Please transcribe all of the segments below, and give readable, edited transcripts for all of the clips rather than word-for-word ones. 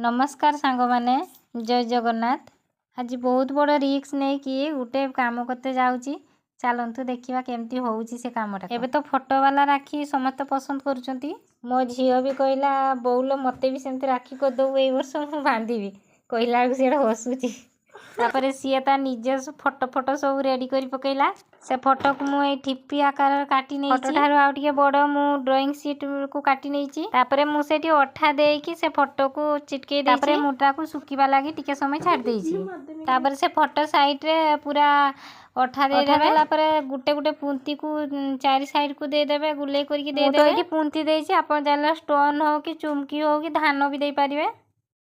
ନମସ୍କାର ସାଙ୍ଗମାନେ, ଜୟ ଜଗନ୍ନାଥ। ଆଜି ବହୁତ ବଡ଼ ରିସ୍କ ନେଇକି ଗୋଟେ କାମ କରତେ ଯାଉଛି। ଚାଲନ୍ତୁ ଦେଖିବା କେମିତି ହେଉଛି ସେ କାମଟା। ଏବେ ତ ଫଟୋବାଲା ରାକ୍ଷୀ ସମସ୍ତେ ପସନ୍ଦ କରୁଛନ୍ତି। ମୋ ଝିଅ ବି କହିଲା, "ବୋଉଲୋ, ମୋତେ ବି ସେମିତି ରାକ୍ଷୀ କରିଦେବୁ ଏଇ ବର୍ଷ, ମୁଁ ବାନ୍ଧିବି।" କହିଲା ବେଳକୁ ସିଆଡ଼େ ହସୁଛି। ତାପରେ ସିଏ ତା ନିଜ ଫଟୋ ଫଟୋ ସବୁ ରେଡ଼ି କରି ପକେଇଲା। ସେ ଫଟୋକୁ ମୁଁ ଏଇ ଠିପି ଆକାରରେ କାଟି ନେଇଛି। ଠାରୁ ଆଉ ଟିକେ ବଡ଼ ମୁଁ ଡ୍ରଇଂ ସିଟ୍କୁ କାଟି ନେଇଛି। ତାପରେ ମୁଁ ସେଇଠି ଅଠା ଦେଇକି ସେ ଫଟୋକୁ ଚିଟକେଇ ଦେଇଛି। ତାପରେ ମୁଁ ତାକୁ ଶୁଖିବା ଲାଗି ଟିକେ ସମୟ ଛାଡ଼ି ଦେଇଛି। ତାପରେ ସେ ଫଟୋ ସାଇଡ଼ରେ ପୁରା ଅଠା ଦେଇଦେବେ। ଦେଲା ପରେ ଗୋଟେ ଗୋଟେ ପୁନ୍ତିକୁ ଚାରି ସାଇଡ଼କୁ ଦେଇଦେବେ, ଗୁଲେଇ କରିକି ଦେଇଦେବେ। ଏଇଠି ପୁନ୍ତି ଦେଇଛି, ଆପଣ ଚାହିଁଲେ ଷ୍ଟୋନ୍ ହଉ କି ଚୁମକି ହଉ କି ଧାନ ବି ଦେଇପାରିବେ।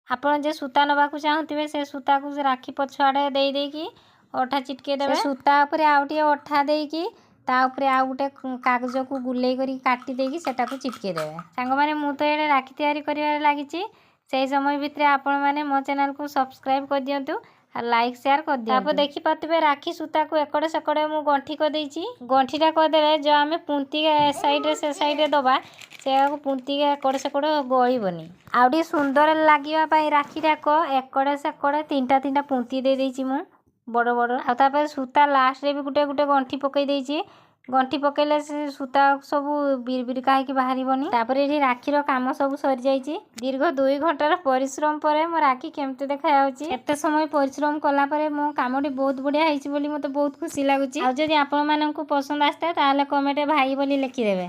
ଆପଣ ଯେ ସୂତା ନେବାକୁ ଚାହୁଁଥିବେ, ସେ ସୂତାକୁ ସେ ରାକ୍ଷୀ ପଛଆଡ଼େ ଦେଇ ଦେଇକି ଅଠା ଚିଟକେଇ ଦେବେ। ସୂତା ଉପରେ ଆଉ ଟିକେ ଅଠା ଦେଇକି ତା ଉପରେ ଆଉ ଗୋଟେ କାଗଜକୁ ଗୁଲେଇ କରିକି କାଟି ଦେଇକି ସେଟାକୁ ଚିଟକେଇ ଦେବେ। ସାଙ୍ଗମାନେ, ମୁଁ ତ ଏଇଟା ରାକ୍ଷୀ ତିଆରି କରିବାରେ ଲାଗିଛି। ସେଇ ସମୟ ଭିତରେ ଆପଣମାନେ ମୋ ଚ୍ୟାନେଲକୁ ସବସ୍କ୍ରାଇବ୍ କରିଦିଅନ୍ତୁ ଆଉ ଲାଇକ୍, ସେୟାର କରିଦିଅନ୍ତୁ। ତାପରେ ଦେଖିପାରୁଥିବେ, ରାକ୍ଷୀ ସୂତାକୁ ଏକଡ଼େ ସେକଡ଼େ ମୁଁ ଗଣ୍ଠି କରିଦେଇଛି। ଗଣ୍ଠିଟା କରିଦେଲେ ଯେଉଁ ଆମେ ପୁନ୍ତି ଏ ସାଇଡ଼ରେ ସେ ସାଇଡ଼ରେ ଦେବା, ସେୟାକୁ ପୁନ୍ତି ଏକଡ଼େ ସେକଡ଼େ ଗଳିବନି। ଆଉ ଟିକେ ସୁନ୍ଦର ଲାଗିବା ପାଇଁ ରାକ୍ଷୀଟାକ ଏକଡ଼େ ସେକଡ଼େ ତିନିଟା ତିନିଟା ପୁନ୍ତି ଦେଇ ଦେଇଛି ମୁଁ ବଡ଼ ବଡ଼। ଆଉ ତାପରେ ସୂତା ଲାଷ୍ଟରେ ବି ଗୋଟେ ଗୋଟେ ଗଣ୍ଠି ପକେଇ ଦେଇଛି। ଗଣ୍ଠି ପକେଇଲେ ସେ ସୂତା ସବୁ ବିରି ବିରିକା ହେଇକି ବାହାରିବନି। ତାପରେ ଏଠି ରାକ୍ଷୀର କାମ ସବୁ ସରିଯାଇଛି। ଦୀର୍ଘ 2 ଘଣ୍ଟାର ପରିଶ୍ରମ ପରେ ମୋ ରାକ୍ଷୀ କେମିତି ଦେଖାଯାଉଛି? ଏତେ ସମୟ ପରିଶ୍ରମ କଲା ପରେ ମୋ କାମଟି ବହୁତ ବଢ଼ିଆ ହେଇଛି ବୋଲି ମୋତେ ବହୁତ ଖୁସି ଲାଗୁଛି। ଆଉ ଯଦି ଆପଣମାନଙ୍କୁ ପସନ୍ଦ ଆସିଥାଏ, ତାହେଲେ କମେଣ୍ଟରେ "ଭାଇ" ବୋଲି ଲେଖିଦେବେ।